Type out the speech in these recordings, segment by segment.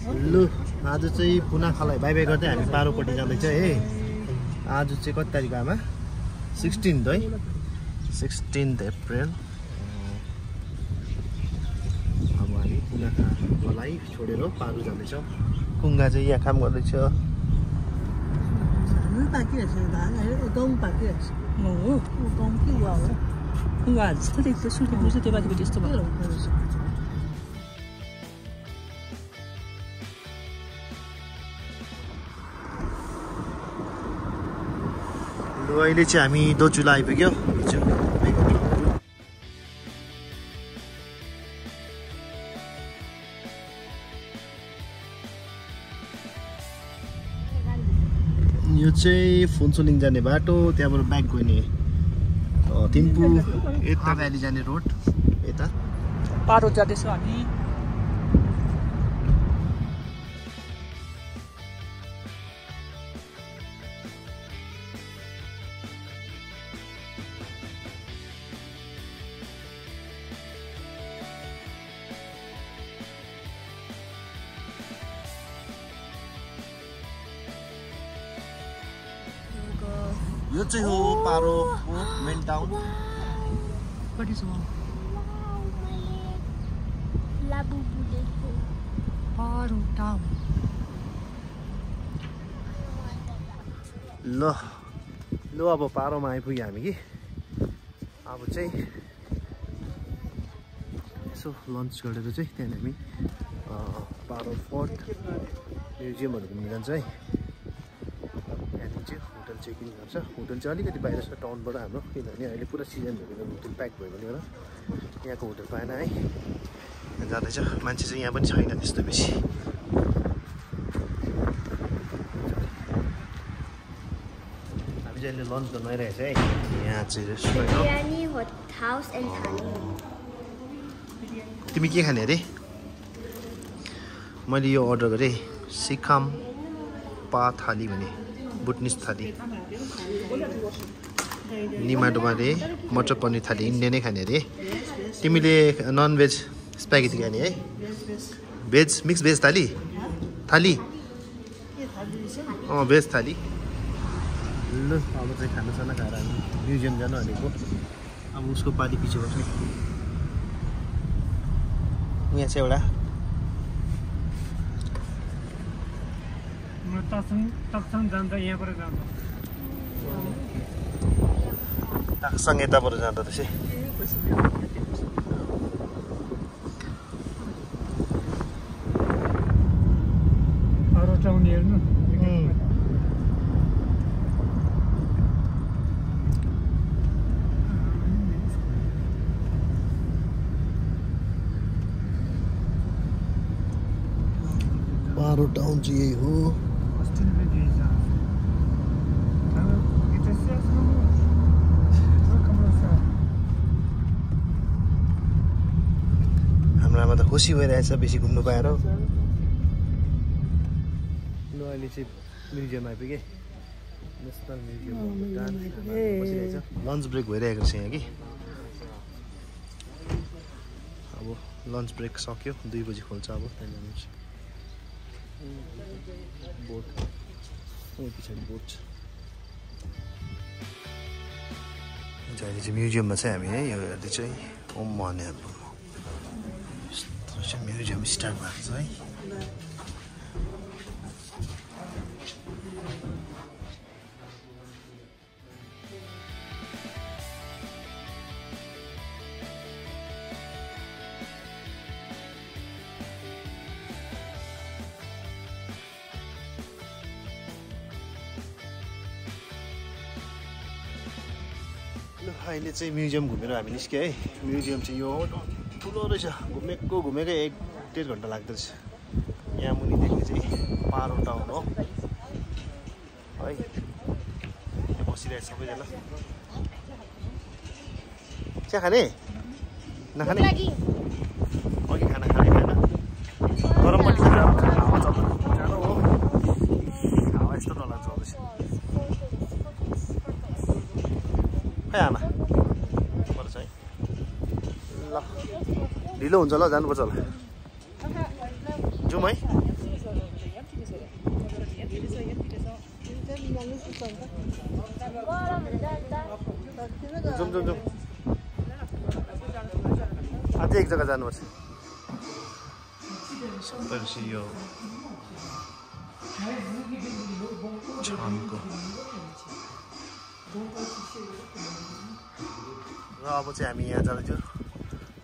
लु आज चाहिँ पुनाखालाई बाई बाई गर्दै हामी पारोपट्टि जाँदैछ है। आज चाहिँ कति तारिक आमा 16 है 16 अप्रिल। अब हामी पुनाखालाई छोडेर पारो जाँदैछौँ। कुङ्गा चाहिँ यहाँ काम गर्दैछ। अहिले चाहिँ हामी दोचुला आइपुग्यो। यो चाहिँ फुन्सोलिङ जाने बाटो, त्यहाँबाट ब्याक गइने थिम्पू यता भ्याली जाने रोड यता पारो जाँदैछौँ हामी। यो चाहिँ हो पारो मेन टाउन। ल अब पारोमा आइपुग्यो हामी कि। अब चाहिँ यसो लन्च गरेर चाहिँ त्यहाँदेखि हामी पारो फोर्ट म्युजियमहरू घुम्न जान्छ है। होटल चेक इन गर्छ। होटल चाहिँ अलिकति बाहिर छ टाउनबाट हाम्रो, किनभने अहिले पुरा सिजन भएर होटल प्याक भएकोले गर्दा यहाँको होटल पाएन है। जाँदैछ मान्छे चाहिँ यहाँ पनि छैन त्यस्तो बेसी। हामी चाहिँ अहिले लन्च गर्न आइरहेको छ है। यहाँ चाहिँ रेस्टुरेन्ट। तिमी के खाने अरे? मैले यो अर्डर गरेँ सिक्किम पा थाली भने बुटनिस थाली। निमाडोमा अरे मटर पनिर थाली इन्डियनै खाने अरे। तिमीले नन भेज स्प्यागेटी खाने है? भेज मिक्स भेज थाली थाली भेज थाली। ल अब चाहिँ खानासाना खाएर हामी म्युजियम जानु भनेको। अब उसको पाली पछि बस्ने। यहाँ चाहिँ एउटा ताक्साङ यताबाट जाँदा त्यसै अरू टाउन हेर्नु। पारो टाउन चाहिँ यही हो। हाम्रोमा त खुसी भइरहेछ बेसी घुम्नु पाएर। ल अहिले चाहिँ म्युजियम आइपुगेँ। नेसनल म्युजियम बसिरहेछ। लन्च ब्रेक भइरहेको छ यहाँ कि। अब लन्च ब्रेक सक्यो, 2 बजी खोल्छ। अब त्यहाँदेखि बोट पछाडि बोट छ। अहिले चाहिँ म्युजियममा चाहिँ हामी है यो हेर्दै चाहिँ ओम भन्ने म्युजियम स्टार्ट भएको छ है। अहिले चाहिँ म्युजियम घुमेर हामी निस्क्यो है। म्युजियम चाहिँ यो ठुलो रहेछ। घुमेकै 1-1.5 घन्टा लाग्दो रहेछ। यहाँ मुनि देख्ने चाहिँ पारो टाउन हो है। यहाँ बसिरहेको सबैजना। चिया खाने नखाने? अघि खाना खाने खाएन? गरमपट्टि हावा चल्दैन जानु हो। हावा यस्तो डरलाग्दो चल्दैछ। खै आमा पर्छ है। ल ढिलो हुन्छ ल, जानुपर्छ होला। जाउँ है। जाउँ अझै एक जग्गा जानुपर्छ सप्तऋषि यो छानको र अब चाहिँ हामी यहाँ जाँदैछौँ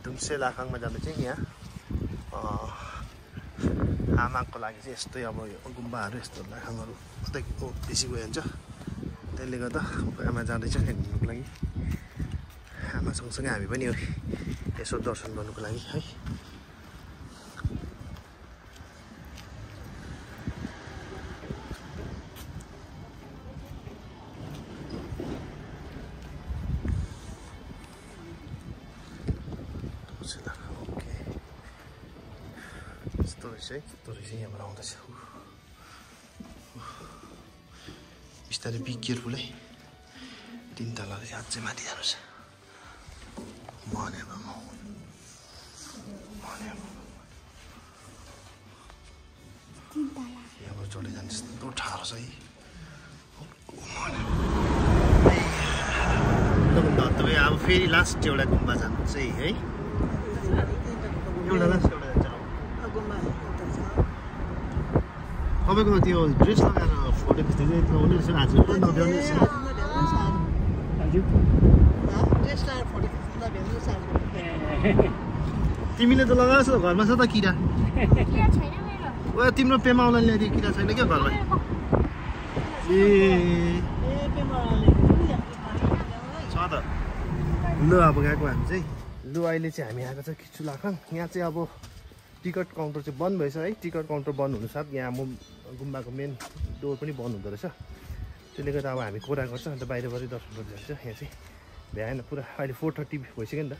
धुम्से लाखाङमा जाँदैछौँ यहाँ आमाको लागि चाहिँ यस्तै अब यो गुम्बाहरू यस्तो लाखाङहरू कतै बेसी गयो हुन्छ त्यसले गर्दा आमा जाँदैछ त्यहाँ घुम्नुको लागि आमा सँगसँगै हामी पनि यसो दर्शन गर्नुको लागि है यस्तो रहेछ यहाँबाट आउँदैछ बिस्तारै बी केयरफुल है 3 तला अझै माथि जानु छ यहाँबाट चढ्दै जान्छ यस्तो ठाडो छ है तपाईँ अब फेरि लास्ट एउटा गुम्बा जानु चाहिँ है एउटा लास्ट एउटा जान्छ तपाईँको त्यो ड्रेस लगाएर फोटो खिच्दै चाहिँ नहुने रहेछ आज नभ्याउने रहेछ तिमीले त लगाएको छ घरमा छ त किरा ओ तिम्रो पेमाउला ल्याइदियो किरा छैन क्या घरमा ए छ त लु अब गएको हामी चाहिँ लु अहिले चाहिँ हामी आएको छ किच्चु लाखाङ यहाँ चाहिँ अब टिकट काउन्टर चाहिँ बन्द भएछ है टिकट काउन्टर बन्द हुनुसाथ यहाँ गुम्बाको मेन डोर पनि बन्द हुँदो रहेछ त्यसले गर्दा अब हामी कोरा गर्छ अन्त बाहिरबाटै दर्शन गर्दै जान्छ यहाँ चाहिँ भ्याएन पुरा अहिले 4:30 भइसक्यो नि त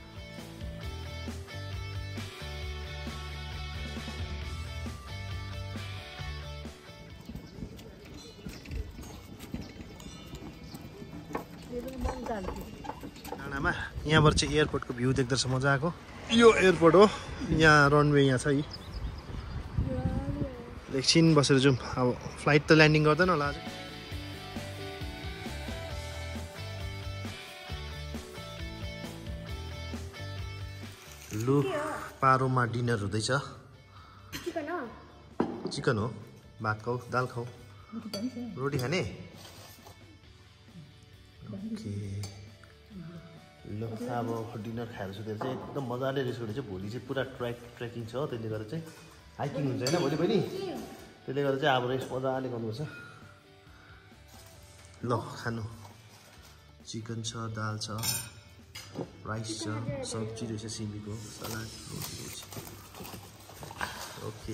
डाँडामा यहाँबाट चाहिँ एयरपोर्टको भ्यू देख्दो रहेछ मजाको यो एयरपोर्ट हो यहाँ रनवे यहाँ छ है एकछिन बसेर जाउँ अब फ्लाइट त ल्यान्डिङ गर्दैन होला अझै लु पारोमा डिनर हुँदैछ चिकन हो भात खाऊ दाल खाऊ रोटी खाने ओके ल अब डिनर खाएर सुतेर चाहिँ एकदम मजाले रेस्ट गरेर चाहिँ भोलि चाहिँ पुरा ट्रेकिङ छ त्यसले गर्दा चाहिँ हाइकिङ हुन्छ होइन भोलि पनि त्यसले गर्दा चाहिँ अब रेस्ट मजाले गर्नुपर्छ ल खानु चिकन छ दाल छ राइस छ सब्जी रहेछ सिमीको सलाद रोटी रहेछ ओके